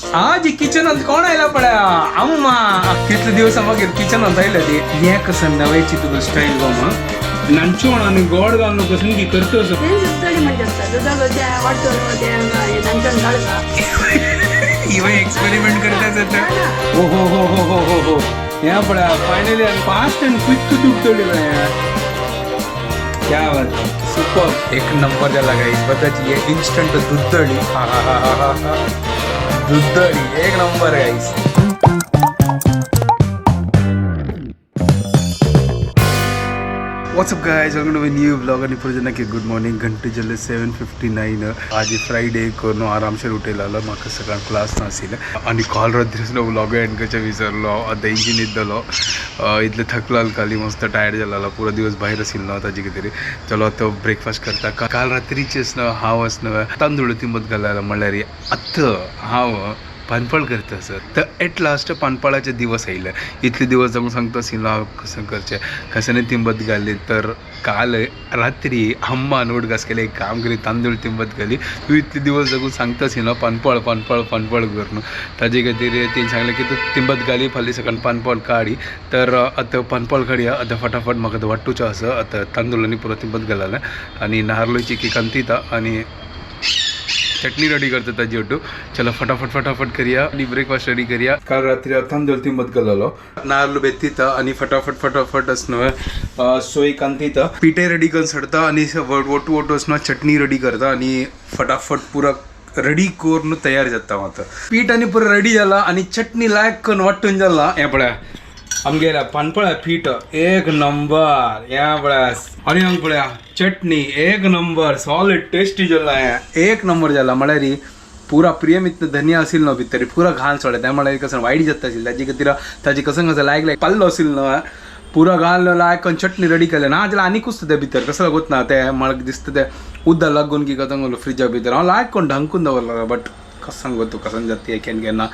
आज किचनात कोण आयला पळया अम्मा कितले दिवसा मागीर किचनात आयल्या ती हें कसं नव्याची तुका स्टायल गो मा नानचोण आनी गोड घालून कसं की करतो इवे एक्सपेरिमेंट करता जाता. ओ हो हो हो हो हो हो ह्या पळया फायनली फास्ट अँड क्विक तुटतली पळया. क्या बात, सुपर, एक नंबर जाला गाईस. बताची हे इन्स्टंट दूध. हा हा हा हा हा दूध एक number guys. What's up guys, welcome to my new vlog. आणि पुरजना की गुड मॉर्निंग. घंटे जाल्ले 7:59. आज फ्रायडे करून आरामशीर उठयलो. म्हाका सकाळ क्लास नाशिल्लें आनी काल रात्री व्लॉग एंड करचें विसरलो. आतां न्हिदलो, इतलें थकलो, काली मस्त टायर्ड जालो, पुरो दिवस भायर आशिल्लो ताजे खातीर. चलो आतां ब्रेकफास्ट करता. काल रात्रीचेच न्हय हांव आस न्हय तांदूळ तिंबत घाललो, म्हणल्यार आतां हांव पानपळ करता सर. तर एट लास्ट पानपळाचे दिवस आयले. इतले दिवस जावन सांगता आशिल्लो हांव कसं करचें, कशाने तिंबत घाली. तर काल रात्री अम्मान उडगास केले, एक काम करी, तांदूळ तिंबत घाली. तूं इतले दिवस जगून सांगता आशिल्लो पानपळ पानपळ पानपळ करून, ताजे खातीर तेणी सांगलें की तूं तिंबत घाली, फाल्यां सकाळ पानपळ काडी. तर आतां पानपळ काडया. आतां फटाफट म्हाका वांटूचो आसा. आतां तांदूळ आनी पुरो तिंबत घाललें आनी नारलोची की कांतिता आनी चटणी रेडी करता ताजी ओटू. चलो फटाफट फटाफट करया आणि ब्रेकफास्ट रेडी करया. काल रात्री तांदूळ तिंबत घाललो, नारल बेत्तिता आणि फटाफट फटाफट असणं सोय कांतिता, पिठे रेडी करून सोडता आणि ओटू ओटू असणं चटणी रेडी करता आणि फटाफट पुरा रेडी करून तयार जाता. आतां पीठ आनी पुरो रेडी जाला आणि चटणी लायक करून वांटून जाला. हें पळया आमगेल्या पानपळ्या पीठ एक नंबर. ह्या पळया आनी हांगा पळया चटणी एक नंबर, सॉलिड टेस्टी जाला. हें एक नंबर जाला. म्हळ्यार पुरा प्रियम इतलें धनिया आशिल्लो न्हू भितर पुरा घाल सोडले. तें म्हळ्यार कसं वायट जाता आशिल्लें. ताजे खातीर ताजे कसं कसं लायक लायक पाल्लो आशिल्लो न्हू पुरा घाल लायक करून चटणी रेडी केलें. ना जाल्यार आनीकूच तें भितर कसं लागत ना तें म्हाका दिसता तें उदक लागून की कथं फ्रिजा भितर हांव लायक करून ढांकून दवरलो. बट कसं गो तूं कसं जाता केन्ना केन्ना.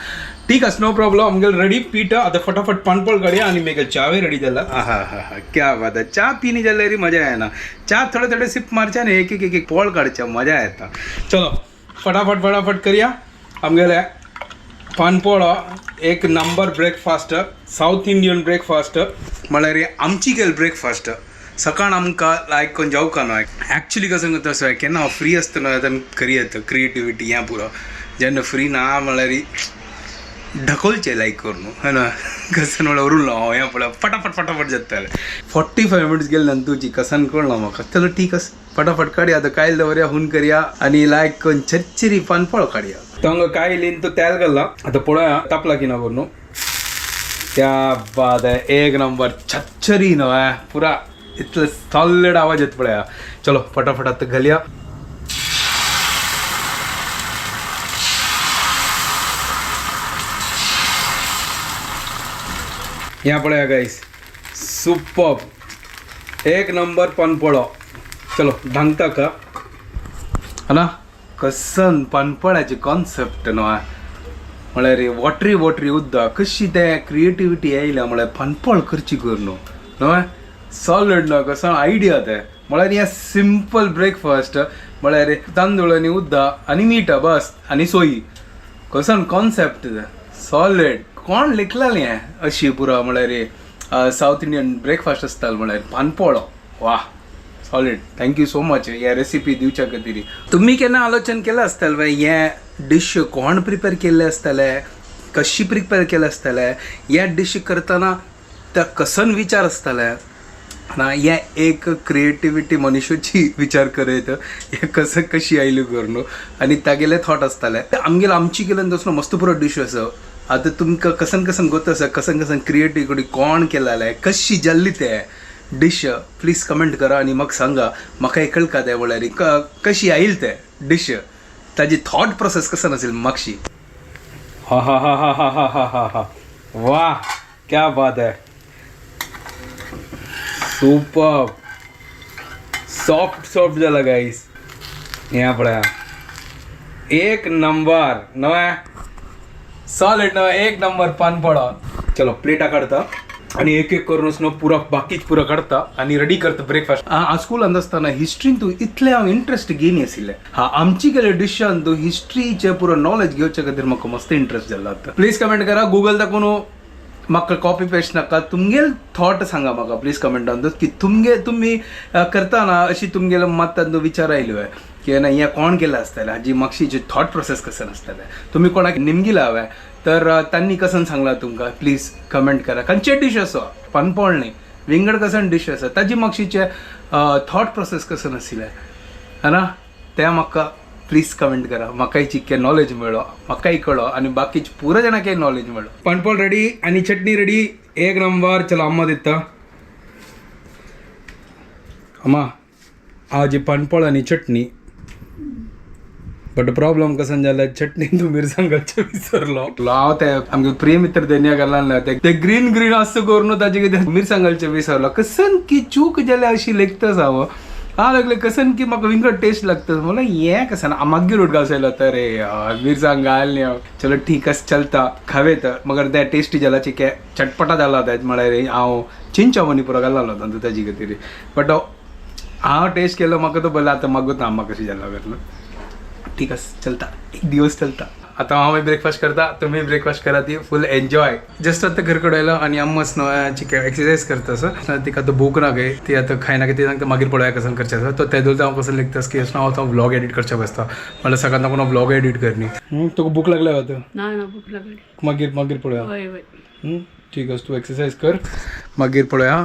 ठीक आसा, नो प्रॉब्लम. आमगेले रेडी पीठ. आतां फटाफट पानपोळ काडया आनी मागीर च्यावय रेडी जाला. हा हा हा, क्या बात आहे. च्या पिनी जाल्यार मजा येना. च्या थोडे थोडे सिप मारचे आनी एक एक एक एक पोळ काडचे, मजा येता. चलो फटाफट फटाफट करया. आमगेले पानपोळ एक number breakfast, south Indian breakfast. म्हळ्यार आमची केल ब्रेकफास्ट सकाळ आमकां लायक करून जेवका न्हय. एक्चुली कसं करता असो केन्ना हांव फ्री आसता न्हय तेन्ना करी येता क्रिएटिविटी. हें पुरो जेन्ना फ्री ना म्हळ्यार ढकोलचें लायक करून है ना. कसन म्हळ्यार उरलो हांव हें पळय फटाफट फटाफट जातालें. 45 मिनट्स गेले नंतर तुजी कसन कळना म्हाका. चलो ठीक आसा, फटाफट काडया. आतां कायल दवरया, हून करया आनी लायक करून चरचरी पानपोळ काडया. तो हांगा कायलीन तो तेल घालला. आतां पळोवया तापला की ना करून. त्या बात आहे, एक नंबर छच्छरी न्हय पुरा इतलो सॉलिड आवाज येता पळया. चलो फटाफट आतां घालया. ह्या पळया गाईस, सुपर, एक नंबर पानपोळो. चलो धांगता का ना कसन पानपोळ्याचे कॉन्सेप्ट न्हय. म्हळ्यार वॉटरी वॉटरी उदक कशी ते क्रिएटिविटी आयल्या म्हळ्यार पानपोळ करची कर न्हू न्हय. सॉलिड न्हय कसो आयडिया ते. म्हळ्यार हें सिंपल ब्रेकफास्ट म्हळ्यार तांदूळ आनी उदक आनी मीठ बस आनी सोयी. कसन कॉन्सेप्ट ते सॉलिड. कोण लिखलेलें हें अशी पुरो म्हळ्यार सावथ इंडियन ब्रेकफास्ट आसतालो म्हळ्यार पानपोळो. वा solid, thank you so much ह्या रेसिपी दिवच्या खातीर. तुमी केन्ना आलोचन केलें आसतलें हें डिश कोण प्रिपेर केल्लें आसतलें, कशी प्रिपेर केलें आसतलें, हें डिश करतना त्या कसन विचार आसतले ना. हें एक क्रिएटिविटी मनुष्याची विचार करयत हें कसं कशी आयली करून आनी तागेले थॉट आसताले. आमगेले आमची केल्यान तसलो मस्त पुरो डिश आसा. आतां तुमकां कसन कसन गोत आसा, कसन कसन क्रिएटिविटी कोण केलें, कशी जाल्ली ते डिश, प्लीज कमेंट करा आनी म्हाका सांगा. म्हाका एक कळका तें म्हळ्यार कशी आयल ते डिश, ताजी थॉट प्रोसेस कसं असेल मागशी. हा हा हा हा हा हा हा हा हा, वा क्या बात आहे. सुपर सॉफ्ट सॉफ्ट जाला गाईस. ह्या पळया एक नंबर न्हय, सॉलिड न्हय, एक नंबर पानपोळो. चलो प्लेटा काडता. आणि एक एक करून न्हू पुरा बाकीच पुरा काडता आनी रेडी करता ब्रेकफास्ट. हांव स्कुलांत आसतना हिस्ट्रीन तूं इतलें हांव इंट्रस्ट घेयनी आशिल्लें. हा, आमची केले डिशान तूं हिस्ट्रीचें पुरो नॉलेज घेवचे खातीर म्हाका मस्त इंट्रस्ट जाल्लो. आतां प्लीज कमेंट करा, गुगल दाखोवन म्हाका कॉपी पेस्ट नाका, तुमगेल थॉट सांगा म्हाका प्लीज कमेंटान की तुमगे तुमी करतना अशी तुमगेले मतान विचार आयलो की ना हें कोण केलां आसतलें, हाजी मातशी थॉट प्रोसेस कशें आसतलें, तुमी कोणाक निमगिला हांवें तर तांणी कसन सांगलां तुमकां, प्लीज कमेंट करा. खंयचे डीश आसा पानपोळ न्ही, विंगड कसन डीश आसा ताजी मातशीचे थॉट प्रोसेस कसन आशिल्लें है ना, तें म्हाका प्लीज कमेंट करा. म्हाकाय चिक्के नॉलेज मेळो, म्हाकाय कळो आनी बाकीचे पुरा जाणांकय नॉलेज मेळो. पानपोळ रेडी आनी चटणी रेडी, एक नंबर. चलो अम्मा दिता. अम्मा आज पानपोळ आनी चटणी, बट प्रॉब्लम कसन जाला, चटणी तूं मिरसांग घालचें विसरलो हांव. ते आमगे प्रिय मित्र धनिया घालना ते ग्रीन ग्रीन आसता करून ताजे कितें मिरसांग घालचें विसरलो. कसन की चूक जाल्या अशी लेखताच हांव. हांव लागले कसन की म्हाका विंगड टेस्ट लागता म्हणल्यार हें कसन मागीर उडगास आयलो तर रे यार मिरसांग घाल न्ही हांव. चलो ठीक आसा चलता खावे तर मगर ते टेस्टी जाला चिके चटपटा जाला तें म्हळ्यार हांव चिंचा पुरो घाललो तांतूं ताजे खातीर. बट हांव टेस्ट केलो म्हाका तो बरें आतां मागूत ना म्हाका कशें जाला करून. ठीक आसा चलता, एक दिवस चलता. आता हांव ब्रेकफास्ट करता, तुम्ही ब्रेकफास्ट करा, ती फुल एन्जॉय. जस्ट आतां घर कडेन आयलो आनी अम्माच न्हू चिके एक्सरसाइज करता आसा. तिका आतां भूक ना गे, ती आतां खायना ती सांगता मागीर पळोवया कसन करचें आसा. तो तेदोळ हांव कसन लिखता की हांव आतां व्लॉग एडिट करचें बसता, म्हणल्यार सकाळ कोण व्लॉग एडिट करनी. तुका भूक लागल्या आतां? ना ना, भूक लागली. मागीर मागीर पळोवया. हय हय. ठीक आसा, तूं एक्सरसाइज कर, मागीर पळोवया.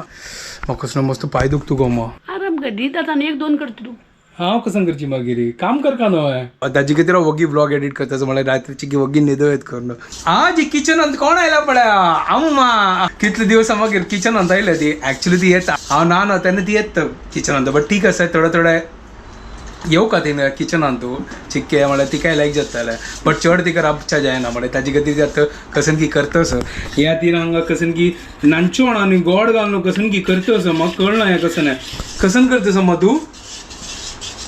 म्हाका कसलो मस्त पांय दुखता गो अम्मा. आराम कर, न्हीद आतां आनी एक दोन करता तूं. हांव कसन करची मागीर काम करका न्हय ताजी खातीर हांव वगी व्लॉग एडिट करता, म्हळ्यार रात्रीची की वगी न्हिदो येत करून. आजी किचनांत कोण आयला पळया, अम्मा. कितले दिवस मागीर किचनांत आयल्या ती. एक्चुअली ती येता, हांव ना ना तेन्ना ती येता किचनांत. बट ठीक आसा, थोडे थोडे येवका ती किचनांत तूं चिक्के म्हळ्यार तिकाय लायक जातालें, बट चड तिका राबच्या जायना म्हळ्यार ताजी खातीर ती आतां कसन की करतस. ह्या तीन हांगा कसन की नानचोण आनी गोड घालून कसन की करतस, म्हाका कळना हें कसन कसन करतस अम्मा तूं.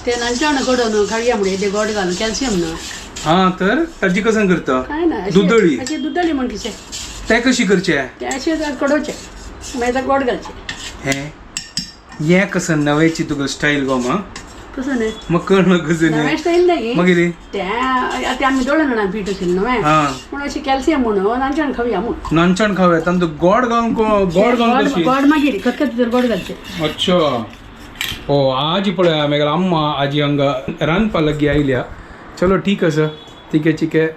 ते नानचेवण कडोवन खावया म्हणजे ते गोड घालून कॅल्शियम ना. हा तर ताजी कसन करता? काय ना अशें- दुदळी. अशें दुदळी म्हण कितें. ते कशी करचे? ते अशें कडोवचें मागीर ते गोड घालचें. हे हे कसन नवेची तुका स्टाईल गो मा. तसं न्ही. मग कळना कसं नवें न्ही. स्टाईल नाही. मागीर ते आतां आमी दळण ना पीठ आशिल्लें नवें. हा. पूण अशें कॅल्शियम म्हणून नानचेवण खावया म्हूण. नानचण खावया तांतू गोड घालून गोड घालून कशी? गोड मागीर खतखत तर गोड घालचें. अच्छा, हो आजी पळय मागीर अम्मा आजी हांगा रांदपा लागीं आयल्या. चलो ठीक आसा, ठीक आहे ठीक आहे,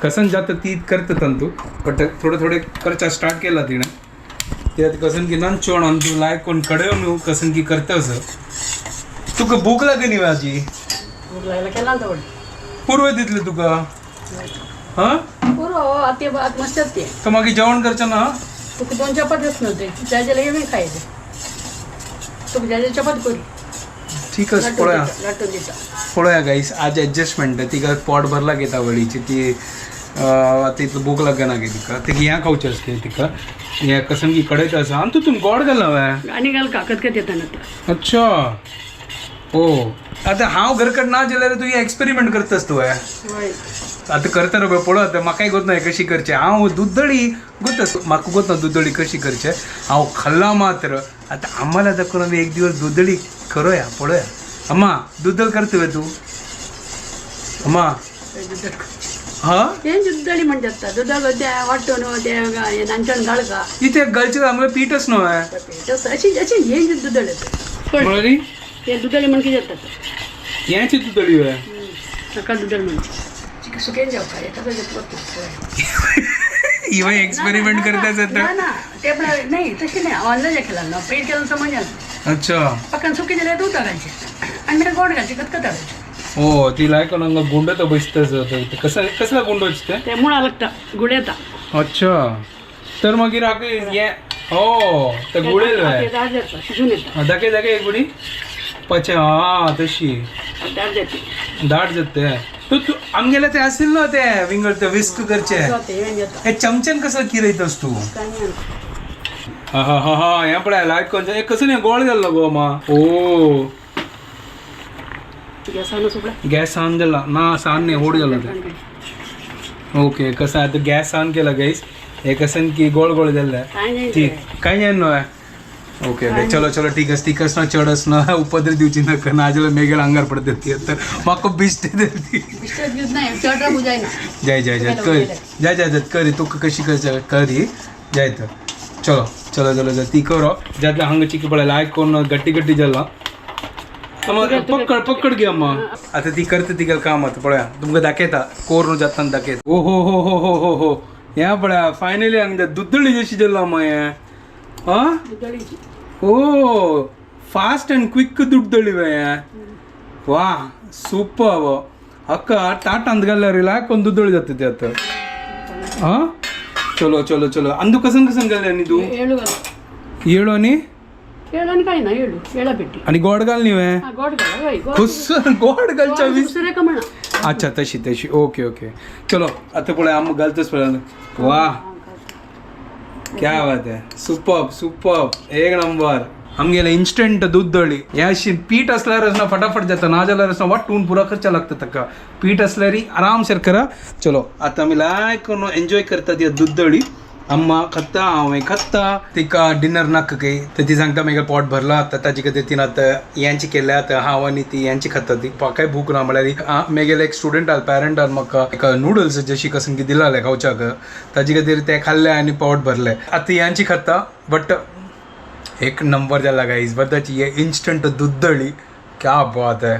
कसन जाता ती करता तांतू, बट थोडे थोडे करचा स्टार्ट केला तिणें. ते आतां कसन की नानचोण आनी तूं लायक कोण कडेन न्हू कसन की करता असं. तुका भूक लागली न्ही आजी? भूक लागल्या केला तर. पुरव दितले तुका हा. पुरो आतां ते आतां मस्त ते. तर मागीर जेवण करचें ना? तुका दोन चपाती न्हू ते जाय जाल्यार हें खायचें तुका, जाय जाल्यार चपाती करी. ठीक आसा, पळया. लाटून दिता. पळोवया गाईस, आज ॲडजस्टमेंट. तिका पोट भरला घेता वळीची ती आतां इतलो भूक लागना गे तिका. तिका हें खावचें आसता तिका, हें कसन की कडेच आसा आनी तितून गोड घालना हांवें. आनी घाल का खतखत येता ना. अच्छा, हो आतां हांव घरकड ना जाल्यार तूं एक्सपेरिमेंट करतास तूं. हय. आतां करता न्हू पळय, आतां म्हाकाय गोत ना कशी करचें. हांव दुदळी गोत, म्हाका गोत ना दुदळी कशी करचें, हांव खाल्ला मात्र. आतां आम्हाला आतां करून एक दिवस दुदळी करूया पळोवया. अम्मा दुदळ करता वे तूं अम्मा? हा. तें दुदळी म्हणटात दुदळ ते वांटून ते नानचण घालका. इथे गलचे आमगे पीठच न्हय. अशी अशी हें दुदळ येता म्हळ्यार ते दुदळी म्हण कितें येतात. हेंच दुदळी वे? ताका दुदळ म्हणचे सुकेन जेवता एका इवन एक्सपेरिमेंट करता. ना ना, ते पण नाही तशी नाही, अंदाजे केला ना पीठ केलं समज. अच्छा. पक्कन सुकी जाल्यार दूद घालचें आनी मागीर गोड घालचें, खतखत घालचें. हो ती लायक हांगा गुंड तर बसता कसं कसला गुंड ते? ते मुळा लागता गुड येता. अच्छा, तर मागीर आगे हे हो ते गुळेल. ते दाट जाता, शिजून येता. दाखय दाखय एक गुडी पचे हा तशी. दाट जाते. दाट जाते तो तू आमगेले ते असेल ना ते विंगड ते विस्क करचे. जाते हें जाता. हे चमच्यान कसं किरयतस तू? काय नाही. हा हा हा हा, हें पळय लायक कोण हे कसं न्ही गोड जाल्लो गो मा ओ. गॅसान सुपडा. गॅस ऑन जाला ना, सान न्ही, होड जाला ते. ओके, कसं आता गॅस ऑन केला गाईस. हे कसन की गोळ गोळ जाल्ले. काय नाही. ठीक, काय जाय न्हय. ओके ओके, चलो चलो, ठीक आसा. तिकस ना चडस ना उपद्र दिवची नाका, नाजाल्यार मेगेल अंगार पडते ती, तर म्हाका बिश्टे ती. बिस्किट दिवत नाही, चड बुजाय ना. जय जय जय करी, जय जय जय करी, तुका कशी करचे करी जाय. तर चलो चलो चलो, जय ती करो. जातले हांगा चिकी पळय, लायक कोण गट्टी गट्टी जाल्ला. अम्मा, पकड पकड घे अम्मा. आता ती करता तिगेल काम. आता पळया, तुमकां दाखयता, कोरून जाताना दाखयता. ओ हो हो हो हो हो हो, ह्या पळया, फायनली हांगा दुदळी जशी जाल्लो अम्मा हें. हा. दुदळीची. ओ, फास्ट अँड क्विक दुड्दळी हें. वा, सुपर. अक्का ताटांत घाल्यार लायक दुदळी जाता ते आता. हा, चलो चलो चलो. अंदू कसन कसन घाल्ले न्ही तूं? ಏಳು ಗಲ್ಲ. येळो आनी ಏಳು आणि काय ना, ಏಳು ಏಳ ಬಿಟ್ಟಿ. आनी गोड घाल न्ही वें? हा, गोड घाल हय, गोड. खुस गोड घालच्या वीस. दुसरे कमणा. अच्छा, तशी तशी. ओके ओके, चलो. आता पळय, आम घालतच पळय. वा, क्या बात आहे. सुपर सुपर, एक नंबर. आमगेले इन्स्टंट दूध दळी. ह्या अशी पीठ असल्यारच ना फटाफट जाता, ना जाल्यारच ना वाटून पुरा खर्च लागता ताका. पीठ असल्यारी आरामशीर करा. चलो, आता आमी लायक करून एन्जॉय करता ती दूध दळी. अम्मा खाता, हांवें खाता. तिका डिनर नाका काही, तर ती सांगता मागीर पोट भरला. आतां ताजे खातीर तिन आतां यांची केल्या. आतां हांव आनी ती यांची खाता. ती काय भूक ना म्हळ्यार मेगेले एक स्टुडंट आल, पॅरंट आल, म्हाका एक नुडल्स जशी कसन की दिलाले खावच्याक, ताजे खातीर ते खाल्ले आनी पोट भरले. आतां यांची खाता. बट एक नंबर जाला गाईज, बद्दाची हे इन्स्टंट दूध दळी. क्या बात आहे.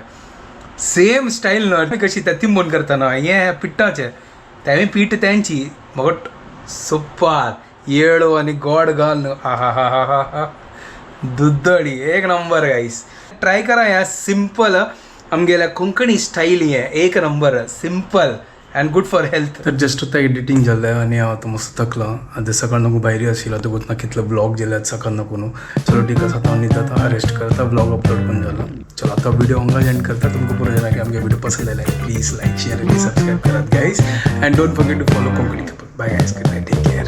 सेम स्टाईल न कशी त्या तिंबून करताना हे पिट्टाचे तेमी पीठ त्यांची मग सुपर. येळो आणि गोड घाल, हा हा हा हा हा हा, दुद्दळी एक नंबर. गाईस, ट्राय करा ह्या सिंपल आमगेल्या कोंकणी स्टाईल. हे एक number, simple and good for health. तर जस्ट आतां एडिटींग जालें आनी हांव आतां मस्त थकलां. आतां सकाळ नको भायर आशिल्लो, आतां वतना कितलो ब्लॉग जाले सकाळ नको न्हू. चलो ठीक आसा, आतां हांव न्हिदता, रेस्ट करता. ब्लॉग अपलोड पण जाला. चलो, आतां व्हिडिओ हांगा एंड करता. तुमकां पुरो जाणां की आमगे व्हिडिओ पसंत आयल्यार प्लीज लायक, शेअर आनी सबस्क्रायब करात guys, and don't forget to follow Konkani couple. Bye guys, good night, take care.